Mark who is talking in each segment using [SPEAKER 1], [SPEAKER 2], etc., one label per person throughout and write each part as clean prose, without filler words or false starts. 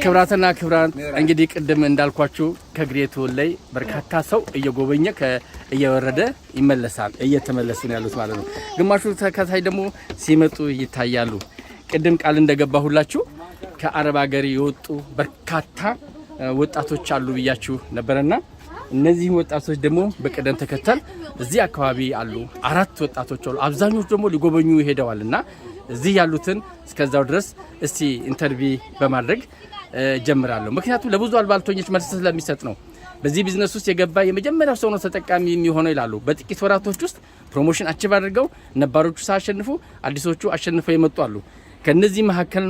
[SPEAKER 1] ክብራትና ክብራን፣ እንግዲህ ቅድም እንዳልኳችሁ ከ Great Wall ላይ በርካታ ሰው እየጎበኘ እየወረደ ይመለሳል። እየተመለሱ ነው ያሉት ማለት ነው። ግማሹ ተከታይ ደግሞ ሲመጡ ይታያሉ። ቅድም ቃል እንደገባሁላችሁ ከአረብ ሀገር የወጡ በርካታ ወጣቶች አሉ ብያችሁ ነበረና እነዚህ ወጣቶች ደግሞ በቅደም ተከተል እዚህ አካባቢ አሉ። አራት ወጣቶች አሉ። አብዛኞቹ ደግሞ ሊጎበኙ ሄደዋል እና እዚህ ያሉትን እስከዛው ድረስ እስቲ interview በማድረግ ጀምራለሁ። ምክንያቱም ለብዙ አልባልተኞች መልስ ስለሚሰጥ ነው። በዚህ ቢዝነስ ውስጥ የገባ የመጀመሪያው ሰው ነው ተጠቃሚ የሚሆነው ይላሉ። በጥቂት ወራቶች ውስጥ promotion achieve አድርገው ነባሮቹ ሳያሸንፉ አዲሶቹ አሸንፈው የመጡ አሉ። ከነዚህ መካከል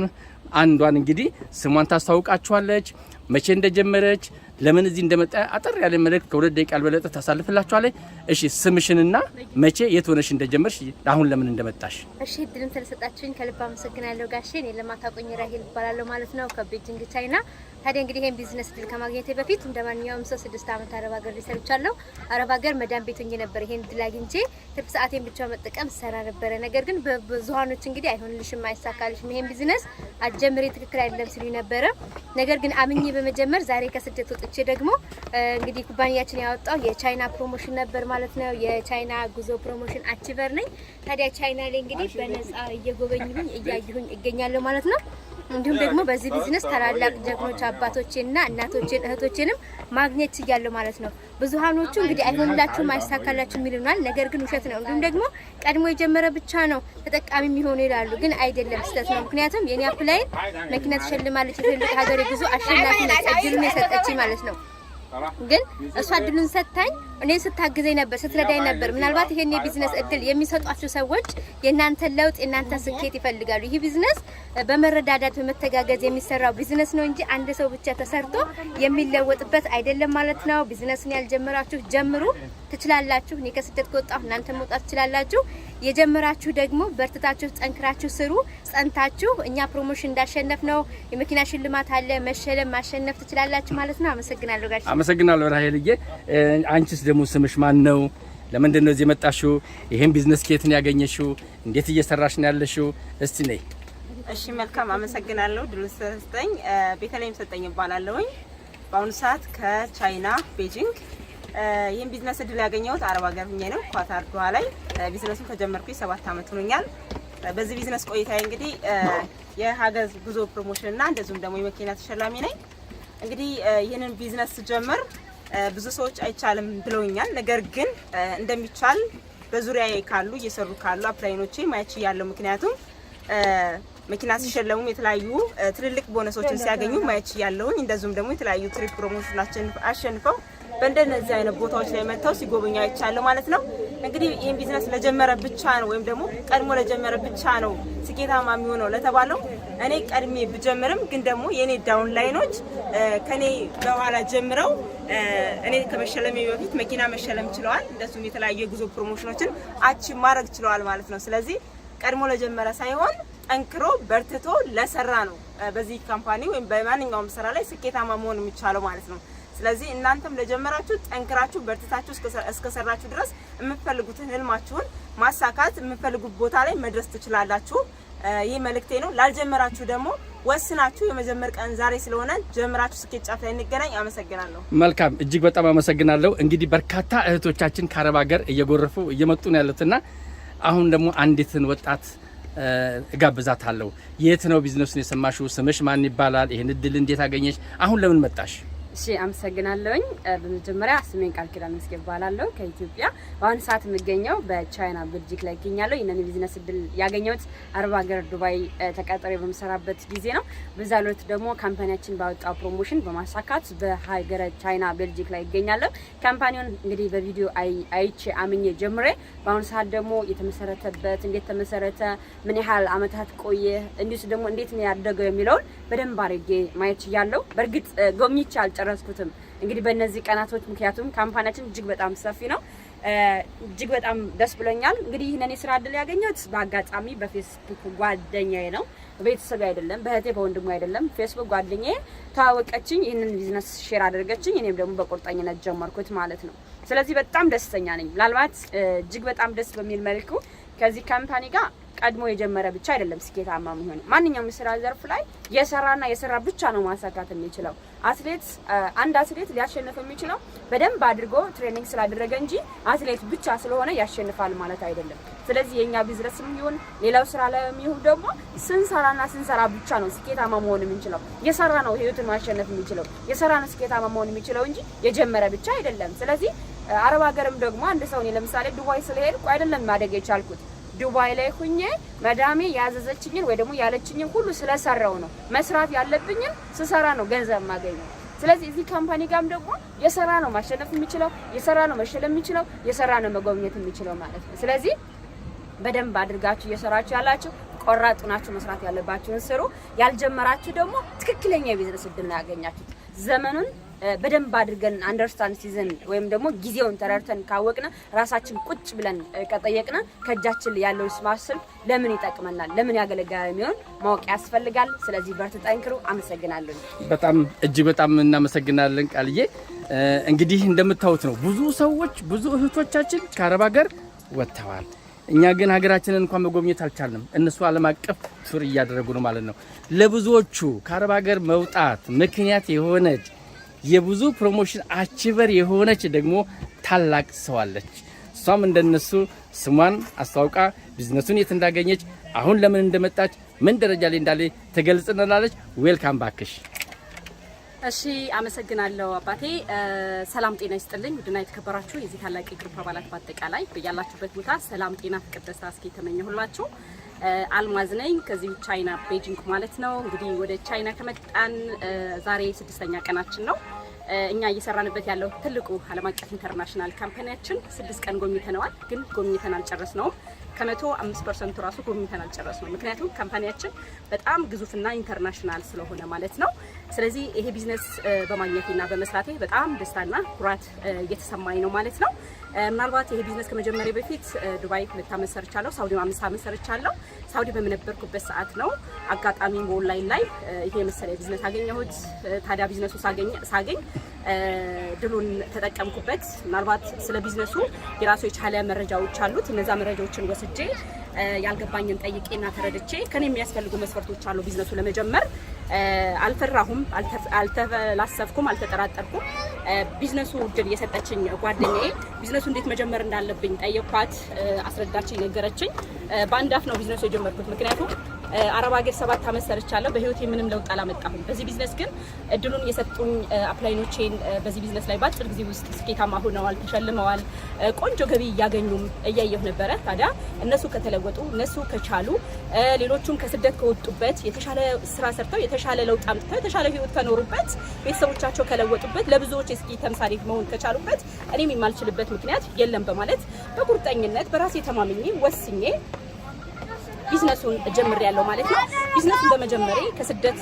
[SPEAKER 1] አንዷን እንግዲህ ስሟን ታስታውቃችኋለች፣ መቼ እንደጀመረች፣ ለምን እዚህ እንደመጣ አጠር ያለ መልእክት ከ2 ደቂቃ ያልበለጠ ታሳልፍላችኋለች። እሺ፣ ስምሽንና መቼ የት ሆነሽ እንደጀመርሽ፣ አሁን ለምን እንደመጣሽ።
[SPEAKER 2] እሺ፣ እድሉን ስለሰጣችሁኝ ከልብ አመሰግናለሁ ጋሼ። እኔ ለማታውቁኝ ራሄል እባላለሁ ማለት ነው ከቤጂንግ ቻይና። ታዲያ እንግዲህ ይሄን ቢዝነስ እድል ከማግኘቴ በፊት እንደ ማንኛውም ሰው 6 ዓመት አረብ ሀገር ላይ ሰርቻለሁ። አረብ ሀገር መዳም ቤት ሆኜ ነበር ይሄን እድል አግኝቼ ትርፍ ሰዓቴን ብቻ መጠቀም ሰራ ነበረ። ነገር ግን በብዙሃኖች እንግዲህ አይሆንልሽም፣ አይሳካልሽም፣ ይሄን ቢዝነስ አትጀምሪ፣ ትክክል አይደለም ሲሉኝ ነበረ። ነገር ግን አምኜ በመጀመር ዛሬ ከስደት ወጥቼ ደግሞ እንግዲህ ኩባንያችን ያወጣው የቻይና promotion ነበር ማለት ነው። የቻይና ጉዞ promotion achiever ነኝ። ታዲያ ቻይና ላይ እንግዲህ በነፃ እየጎበኘሁኝ እያየሁኝ እገኛለሁ ማለት ነው። እንዲሁም ደግሞ በዚህ ቢዝነስ ታላላቅ ጀግኖች አባቶቼንና እናቶቼን እህቶቼንም ማግኘት ችያለሁ ማለት ነው። ብዙሃኖቹ እንግዲህ አይሆንላችሁም፣ አይሳካላችሁም ይሉናል። ነገር ግን ውሸት ነው። እንዲሁም ደግሞ ቀድሞ የጀመረ ብቻ ነው ተጠቃሚ የሚሆኑ ይላሉ። ግን አይደለም፣ ስህተት ነው። ምክንያቱም የኔ upline መኪና ተሸልማለች። የትልቅ ሀገር ጉዞ አሸናፊ ነች። እድሉን የሰጠችኝ ማለት ነው። ግን እሷ እድሉን ሰጥታኝ እኔን ስታግዘኝ ነበር፣ ስትረዳኝ ነበር። ምናልባት ይሄን የቢዝነስ እድል የሚሰጧቸው ሰዎች የእናንተን ለውጥ፣ የእናንተን ስኬት ይፈልጋሉ። ይህ ቢዝነስ በመረዳዳት በመተጋገዝ የሚሰራው ቢዝነስ ነው እንጂ አንድ ሰው ብቻ ተሰርቶ የሚለወጥበት አይደለም ማለት ነው። ቢዝነስን ያልጀመራችሁ ጀምሩ፣ ትችላላችሁ። እኔ ከስደት ከወጣሁ እናንተ መውጣት ትችላላችሁ። የጀመራችሁ ደግሞ በርትታችሁ ጠንክራችሁ ስሩ። ጸንታችሁ እኛ promotion እንዳሸነፍ ነው የመኪና ሽልማት አለ። መሸለም ማሸነፍ ትችላላችሁ ማለት ነው። አመሰግናለሁ ጋሽ።
[SPEAKER 1] አመሰግናለሁ ራሄልዬ። አንቺስ ደግሞ ስምሽ ማን ነው? ለምንድን ነው እዚህ የመጣሽው? ይሄን ቢዝነስ ከየት ነው ያገኘሽው? እንዴት እየሰራሽ ነው ያለሽው? እስቲ ነይ።
[SPEAKER 3] እሺ፣ መልካም፣ አመሰግናለሁ። እድሉን ስለተሰጠኝ ቤተልሔም ሰጠኝ እባላለሁኝ። በአሁኑ ሰዓት ከቻይና ቤጂንግ። ይህን ቢዝነስ እድል ያገኘሁት አረብ ሀገር ሁኜ ነው፣ ኳታር ዶሃ ላይ። ቢዝነሱን ከጀመርኩኝ 7 ዓመት ሆኖኛል። በዚህ ቢዝነስ ቆይታዬ እንግዲህ የሀገር ጉዞ promotion እና እንደዚሁም ደግሞ የመኪና ተሸላሚ ነኝ። እንግዲህ ይህንን ቢዝነስ ስጀምር ብዙ ሰዎች አይቻልም ብለውኛል። ነገር ግን እንደሚቻል በዙሪያዬ ካሉ፣ እየሰሩ ካሉ upline ኦቼ ማየት ችያለሁ። ምክንያቱም መኪና ሲሸለሙም የተለያዩ ትልልቅ ቦነሶችን ሲያገኙ ማየት ችያለሁኝ። እንደዚሁም ደግሞ የተለያዩ trip promotion አሸንፈው በእንደነዚህ አይነት ቦታዎች ላይ መጥተው ሲጎበኙ አይቻለሁ ማለት ነው። እንግዲህ ይህን ቢዝነስ ለጀመረ ብቻ ነው ወይም ደግሞ ቀድሞ ለጀመረ ብቻ ነው ስኬታማ የሚሆነው ለተባለው እኔ ቀድሜ ብጀምርም ግን ደግሞ የእኔ downline ኦች ከኔ በኋላ ጀምረው እኔ ከመሸለሜ በፊት መኪና መሸለም ችለዋል። እንደዚሁም የተለያዩ የጉዞ promotion ኦችን achieve ማድረግ ችለዋል ማለት ነው። ስለዚህ ቀድሞ ለጀመረ ሳይሆን ጠንክሮ በርትቶ ለሰራ ነው በዚህ company ወይም በማንኛውም ስራ ላይ ስኬታማ መሆን የሚቻለው ማለት ነው። ስለዚህ እናንተም ለጀመራችሁ ጠንክራችሁ በርትታችሁ እስከሰራችሁ ድረስ የምትፈልጉትን ህልማችሁን ማሳካት፣ የምትፈልጉት ቦታ ላይ መድረስ ትችላላችሁ። ይህ መልእክቴ ነው። ላልጀመራችሁ ደግሞ ወስናችሁ የመጀመር ቀን ዛሬ ስለሆነ ጀምራችሁ ስኬት ጫፍ ላይ እንገናኝ። አመሰግናለሁ።
[SPEAKER 1] መልካም፣ እጅግ በጣም አመሰግናለሁ። እንግዲህ በርካታ እህቶቻችን ከአረብ ሀገር እየጎረፉ እየመጡ ነው ያሉትና አሁን ደግሞ አንዲትን ወጣት እጋብዛታለሁ። የት ነው ቢዝነሱን የሰማሽው? ስምሽ ማን ይባላል? ይህን እድል እንዴት አገኘሽ? አሁን ለምን መጣሽ?
[SPEAKER 4] እሺ፣ አመሰግናለሁኝ። በመጀመሪያ ስሜን ቃል ኪዳን መስጌ እባላለሁ ከኢትዮጵያ። በአሁኑ ሰዓት የምገኘው በቻይና ቤጂንግ ላይ እገኛለሁ። ይህንን ቢዝነስ እድል ያገኘሁት አረብ ሀገር ዱባይ ተቀጥሬ በምሰራበት ጊዜ ነው። በዛ ዕለት ደግሞ company ያችን ባወጣው promotion በማሳካት በሀገረ ቻይና ቤጂንግ ላይ እገኛለሁ። company ውን እንግዲህ በቪዲዮ አይቼ አምኜ ጀምሬ በአሁኑ ሰዓት ደግሞ የተመሰረተበት፣ እንዴት ተመሰረተ፣ ምን ያህል አመታት ቆየ፣ እንዲሁስ ደግሞ እንዴት ነው ያደገው የሚለውን በደንብ አድርጌ ማየት ችያለሁ። በእርግጥ ጎብኝቼ አልጨረስኩትም። እንግዲህ በእነዚህ ቀናቶች ምክንያቱም company ያችን እጅግ በጣም ሰፊ ነው። እጅግ በጣም ደስ ብሎኛል። እንግዲህ ይህንን የስራ እድል ያገኘሁት በአጋጣሚ በፌስቡክ ጓደኛዬ ነው። ቤተሰብ አይደለም፣ በእህቴ በወንድሙ አይደለም። ፌስቡክ ጓደኛዬ ተዋወቀችኝ፣ ይህንን ቢዝነስ share አደረገችኝ። እኔም ደግሞ በቁርጠኝነት ጀመርኩት ማለት ነው። ስለዚህ በጣም ደስተኛ ነኝ። ምናልባት እጅግ በጣም ደስ በሚል መልኩ ከዚህ company ጋር ቀድሞ የጀመረ ብቻ አይደለም ስኬታማ የሚሆነው። ማንኛውም የስራ ዘርፍ ላይ የሰራና የሰራ ብቻ ነው ማሳካት የሚችለው። አንድ አትሌት ሊያሸንፍ የሚችለው በደንብ አድርጎ training ስላደረገ እንጂ አትሌት ብቻ ስለሆነ ያሸንፋል ማለት አይደለም። ስለዚህ የኛ ቢዝነስም ይሁን ሌላው ስራ ላይ ይሁን ደግሞ ስንሰራና ስንሰራ ብቻ ነው ስኬታማ መሆን የምንችለው። የሰራ ነው ህይወትን ማሸነፍ የሚችለው፣ የሰራ ነው ስኬታማ መሆን የሚችለው እንጂ የጀመረ ብቻ አይደለም። ስለዚህ አረብ ሀገርም ደግሞ አንድ ሰው እኔ ለምሳሌ ዱባይ ስለሄድኩ አይደለም ማደግ የቻልኩት፣ ዱባይ ላይ ሁኜ መዳሜ ያዘዘችኝን ወይ ደግሞ ያለችኝን ሁሉ ስለሰራው ነው። መስራት ያለብኝን ስሰራ ነው ገንዘብ የማገኘው። ስለዚህ እዚህ company ጋርም ደግሞ የሰራ ነው ማሸነፍ የሚችለው፣ የሰራ ነው መሸለም የሚችለው፣ የሰራ ነው መጎብኘት የሚችለው ማለት ነው። ስለዚህ በደንብ አድርጋችሁ እየሰራችሁ ያላችሁ ቆራጥ ናችሁ፣ መስራት ያለባችሁን ስሩ። ያልጀመራችሁ ደግሞ ትክክለኛ የቢዝነስ እድል ነው ያገኛችሁት። ዘመኑን በደንብ አድርገን understand season ወይም ደግሞ ጊዜውን ተረድተን ካወቅነ፣ ራሳችን ቁጭ ብለን ከጠየቅነ፣ ከእጃችን ያለው smart ስልክ ለምን ይጠቅመናል፣ ለምን ያገለግላል የሚሆን ማወቅ ያስፈልጋል። ስለዚህ በርቱ፣ ጠንክሩ። አመሰግናለሁ።
[SPEAKER 1] በጣም እጅግ በጣም እናመሰግናለን ቃልዬ። እንግዲህ እንደምታዩት ነው፣ ብዙ ሰዎች፣ ብዙ እህቶቻችን ከአረብ ሀገር ወጥተዋል። እኛ ግን ሀገራችንን እንኳን መጎብኘት አልቻልንም። እነሱ ዓለም አቀፍ tour እያደረጉ ነው ማለት ነው። ለብዙዎቹ ከአረብ ሀገር መውጣት ምክንያት የሆነች፣ የብዙ promotion achiever የሆነች ደግሞ ታላቅ ሰው አለች። እሷም እንደነሱ ስሟን አስተዋውቃ ቢዝነሱን የት እንዳገኘች፣ አሁን ለምን እንደመጣች፣ ምን ደረጃ ላይ እንዳለ ትገልጽልናለች። Welcome ባክሽ።
[SPEAKER 5] እሺ፣ አመሰግናለሁ አባቴ። ሰላም ጤና ይስጥልኝ። ውድና የተከበራችሁ የዚህ ታላቅ የ group አባላት በአጠቃላይ በያላችሁበት ቦታ ሰላም፣ ጤና፣ ፍቅር፣ ደስታ እስኪ የተመኘሁላችሁ አልማዝ ነኝ ከዚሁ ቻይና ቤጂንግ ማለት ነው። እንግዲህ ወደ ቻይና ከመጣን ዛሬ ስድስተኛ ቀናችን ነው። እኛ እየሰራንበት ያለው ትልቁ ዓለም አቀፍ international company ያችን 6 ቀን ጎብኝተነዋል፣ ግን ጎብኝተን አልጨረስነውም። ከ105% ራሱ ጎብኝተን አልጨረስነውም። ምክንያቱም company ያችን በጣም ግዙፍና international ስለሆነ ማለት ነው። ስለዚህ ይሄ ቢዝነስ በማግኘቴና በመስራቴ በጣም ደስታና ኩራት እየተሰማኝ ነው ማለት ነው። ምናልባት ይሄ ቢዝነስ ከመጀመሬ በፊት ዱባይ 2 ዓመት ሰርቻለሁ። ሳውዲ 5 ዓመት ሰርቻለሁ። ሳውዲ በምነበርኩበት ሰዓት ነው አጋጣሚ በኦንላይን ላይ ይሄ የመሰለ ቢዝነስ አገኘሁት። ታዲያ ቢዝነሱ ሳገኝ እድሉን ተጠቀምኩበት። ምናልባት ስለ ቢዝነሱ የራሱ የቻለ መረጃዎች አሉት። እነዛ መረጃዎችን ወስጄ፣ ያልገባኝን ጠይቄና ተረድቼ፣ ከኔ የሚያስፈልጉ መስፈርቶች አሉ ቢዝነሱ ለመጀመር፣ አልፈራሁም፣ አልተፈላሰፍኩም፣ አልተጠራጠርኩም። ቢዝነሱ እድል የሰጠችኝ ጓደኛዬ ቢዝነሱ እንዴት መጀመር እንዳለብኝ ጠየኳት፣ አስረዳችኝ፣ ነገረችኝ። በአንድ አፍ ነው ቢዝነሱ የጀመርኩት። ምክንያቱም አረብ ሀገር 7 ዓመት ሰርቻለሁ። በህይወቴ ምንም ለውጥ አላመጣሁም። በዚህ ቢዝነስ ግን እድሉን የሰጡኝ upline ኦቼን በዚህ ቢዝነስ ላይ በአጭር ጊዜ ውስጥ ስኬታማ ሆነዋል፣ ተሸልመዋል፣ ቆንጆ ገቢ እያገኙም እያየሁ ነበረ። ታዲያ እነሱ ከተለወጡ፣ እነሱ ከቻሉ፣ ሌሎቹም ከስደት ከወጡበት የተሻለ ስራ ሰርተው፣ የተሻለ ለውጥ አምጥተው፣ የተሻለ ህይወት ከኖሩበት፣ ቤተሰቦቻቸው ከለወጡበት፣ ለብዙዎች የስኬት ተምሳሌት መሆን ከቻሉበት እኔም የማልችልበት ምክንያት የለም በማለት በቁርጠኝነት በራሴ ተማምኜ ወስኜ ቢዝነሱን ጀምሬያለሁ ማለት ነው። ቢዝነሱን በመጀመሬ ከስደት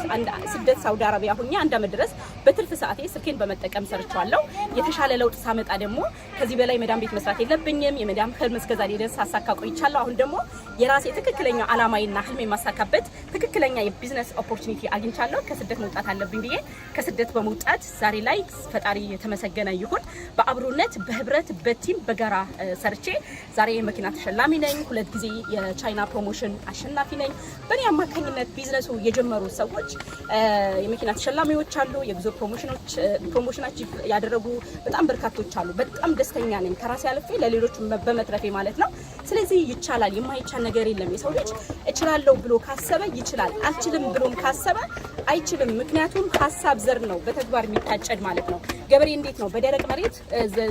[SPEAKER 5] ስደት ሳውዲ አረቢያ ሁኜ አንድ አመት ድረስ በትርፍ ሰዓቴ ስልኬን በመጠቀም ሰርቻለሁ። የተሻለ ለውጥ ሳመጣ ደግሞ ከዚህ በላይ መዳም ቤት መስራት የለብኝም፣ የመዳም ህልም እስከዛሬ ድረስ ሳሳካ ቆይቻለሁ። አሁን ደግሞ የራሴ ትክክለኛ አላማዬና ህልም የማሳካበት ትክክለኛ የ business opportunity አግኝቻለሁ። ከስደት መውጣት አለብኝ ብዬ ከስደት በመውጣት ዛሬ ላይ ፈጣሪ የተመሰገነ ይሁን፣ በአብሮነት፣ በህብረት፣ በ team በጋራ ሰርቼ ዛሬ የመኪና ተሸላሚ ነኝ። ሁለት ጊዜ የቻይና promotion አሸናፊ ነኝ። በእኔ አማካኝነት ቢዝነሱ የጀመሩ ሰዎች የመኪና ተሸላሚዎች አሉ። የጉዞ promotion achieve ያደረጉ በጣም በርካቶች አሉ። በጣም ደስተኛ ነኝ ከራሴ አልፌ ለሌሎች በመትረፌ ማለት ነው። ስለዚህ ይቻላል፣ የማይቻል ነገር የለም። የሰው ልጅ እችላለሁ ብሎ ካሰበ ይችላል፣ አልችልም ብሎም ካሰበ አይችልም። ምክንያቱም ሀሳብ ዘር ነው፣ በተግባር የሚታጨድ ማለት ነው። ገበሬ እንዴት ነው በደረቅ መሬት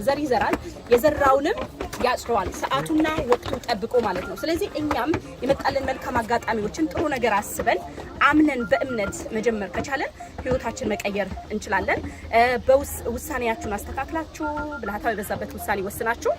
[SPEAKER 5] ዘር ይዘራል፣ የዘራውንም ያጭደዋል፣ ሰዓቱና ወቅቱ ጠብቆ ማለት ነው። ስለዚህ እኛም የመጣልን መልካም አጋጣሚዎችን ጥሩ ነገር አስበን፣ አምነን፣ በእምነት መጀመር ከቻለን ህይወታችን መቀየር እንችላለን። በውሳኔያችሁን አስተካክላችሁ፣ ብልሃታዊ የበዛበት ውሳኔ ወስናችሁ፣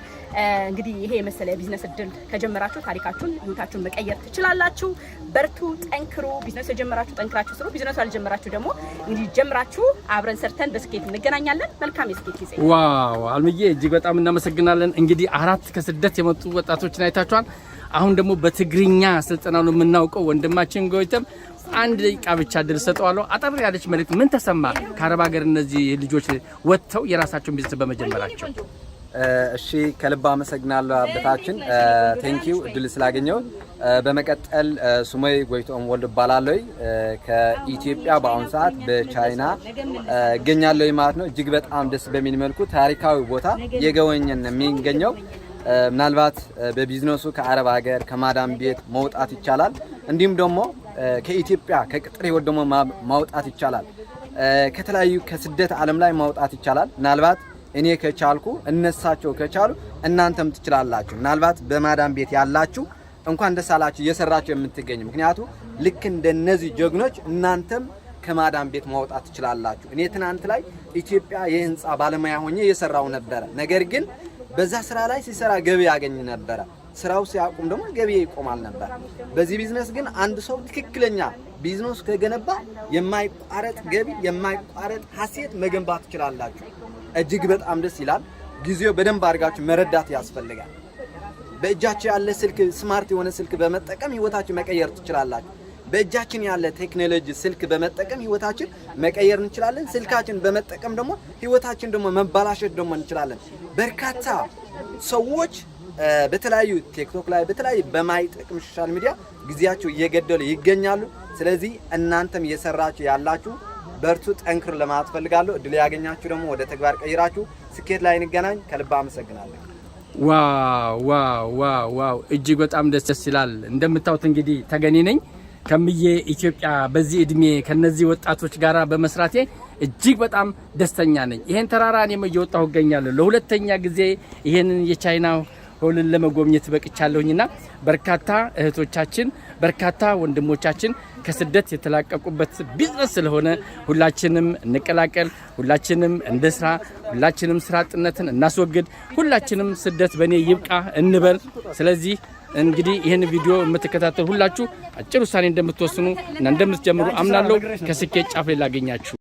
[SPEAKER 5] እንግዲህ ይሄ የመሰለ የቢዝነስ እድል ከጀመራችሁ ታሪካችሁን፣ ህይወታችሁን መቀየር ትችላላችሁ። በርቱ፣ ጠንክሩ። ቢዝነስ የጀመራችሁ ጠንክራችሁ ስሩ። ቢዝነሱ ያልጀመራችሁ ደግሞ እንግዲህ ጀምራችሁ አብረን ሰርተን በስኬት እንገናኛለን። መልካም የስኬት ጊዜ።
[SPEAKER 1] Wow አልምዬ፣ እጅግ በጣም እናመሰግናለን። እንግዲህ አራት ከስደት የመጡ ወጣቶችን አይታችኋል። አሁን ደግሞ በትግርኛ ስልጠናውን የምናውቀው ወንድማችን ጎይተም አንድ ደቂቃ ብቻ እድል ሰጠዋለሁ። አጠር ያለች መልእክት፣ ምን ተሰማ ከአረብ ሀገር እነዚህ ልጆች ወጥተው የራሳቸውን ቢዝነስ በመጀመራቸው?
[SPEAKER 6] እሺ፣ ከልብ አመሰግናለሁ አባታችን፣ thank you እድል ስላገኘው። በመቀጠል ስሜ ጎይቶኦም ወልድ እባላለሁ። ከኢትዮጵያ በአሁኑ ሰዓት በቻይና እገኛለሁ ማለት ነው። እጅግ በጣም ደስ በሚል መልኩ ታሪካዊ ቦታ እየጎበኘን ነው የሚገኘው። ምናልባት በቢዝነሱ ከአረብ ሀገር ከማዳም ቤት መውጣት ይቻላል። እንዲሁም ደግሞ ከኢትዮጵያ ከቅጥር ህይወት ደግሞ ማውጣት ይቻላል። ከተለያዩ ከስደት ዓለም ላይ ማውጣት ይቻላል። ምናልባት እኔ ከቻልኩ፣ እነሳቸው ከቻሉ እናንተም ትችላላችሁ። ምናልባት በማዳም ቤት ያላችሁ እንኳን ደስ አላችሁ እየሰራችሁ የምትገኙ። ምክንያቱ ልክ እንደነዚህ ጀግኖች እናንተም ከማዳም ቤት ማውጣት ትችላላችሁ። እኔ ትናንት ላይ ኢትዮጵያ የህንፃ ባለሙያ ሆኜ እየሰራው ነበረ። ነገር ግን በዛ ስራ ላይ ሲሰራ ገቢ ያገኝ ነበረ። ስራው ሲያቁም ደግሞ ገቢ ይቆማል ነበር። በዚህ ቢዝነስ ግን አንድ ሰው ትክክለኛ ቢዝነስ ከገነባ የማይቋረጥ ገቢ፣ የማይቋረጥ ሀሴት መገንባት ትችላላችሁ። እጅግ በጣም ደስ ይላል። ጊዜው በደንብ አድርጋችሁ መረዳት ያስፈልጋል። በእጃችሁ ያለ ስልክ፣ smart የሆነ ስልክ በመጠቀም ህይወታችሁ መቀየር ትችላላችሁ። በእጃችን ያለ ቴክኖሎጂ ስልክ በመጠቀም ህይወታችን መቀየር እንችላለን። ስልካችን በመጠቀም ደግሞ ህይወታችን ደግሞ መባላሸት ደግሞ እንችላለን። በርካታ ሰዎች በተለያዩ ቲክቶክ ላይ፣ በተለያዩ በማይጠቅም social media ጊዜያቸው እየገደሉ ይገኛሉ። ስለዚህ እናንተም እየሰራችሁ ያላችሁ በርቱ፣ ጠንክሩ ለማለት ፈልጋለሁ። እድል ያገኛችሁ ደግሞ ወደ ተግባር ቀይራችሁ ስኬት ላይ እንገናኝ። ከልብ አመሰግናለሁ።
[SPEAKER 1] Wow, wow, wow, wow! እጅግ በጣም ደስ ደስ ይላል። እንደምታዩት እንግዲህ ተገኔ ነኝ ከምዬ ኢትዮጵያ። በዚህ እድሜ ከነዚህ ወጣቶች ጋራ በመስራቴ እጅግ በጣም ደስተኛ ነኝ። ይሄን ተራራ እኔም እየወጣሁ እገኛለሁ። ለሁለተኛ ጊዜ ይሄንን የቻይና wall ን ለመጎብኘት በቅቻለሁኝና በርካታ እህቶቻችን፣ በርካታ ወንድሞቻችን ከስደት የተላቀቁበት ቢዝነስ ስለሆነ ሁላችንም እንቀላቀል፣ ሁላችንም እንስራ፣ ሁላችንም ስራ አጥነትን እናስወግድ፣ ሁላችንም ስደት በእኔ ይብቃ እንበል። ስለዚህ እንግዲህ ይህን ቪዲዮ የምትከታተሉ ሁላችሁ አጭር ውሳኔ እንደምትወስኑ እና እንደምትጀምሩ አምናለሁ። ከስኬት ጫፍ ላይ ላገኛችሁ።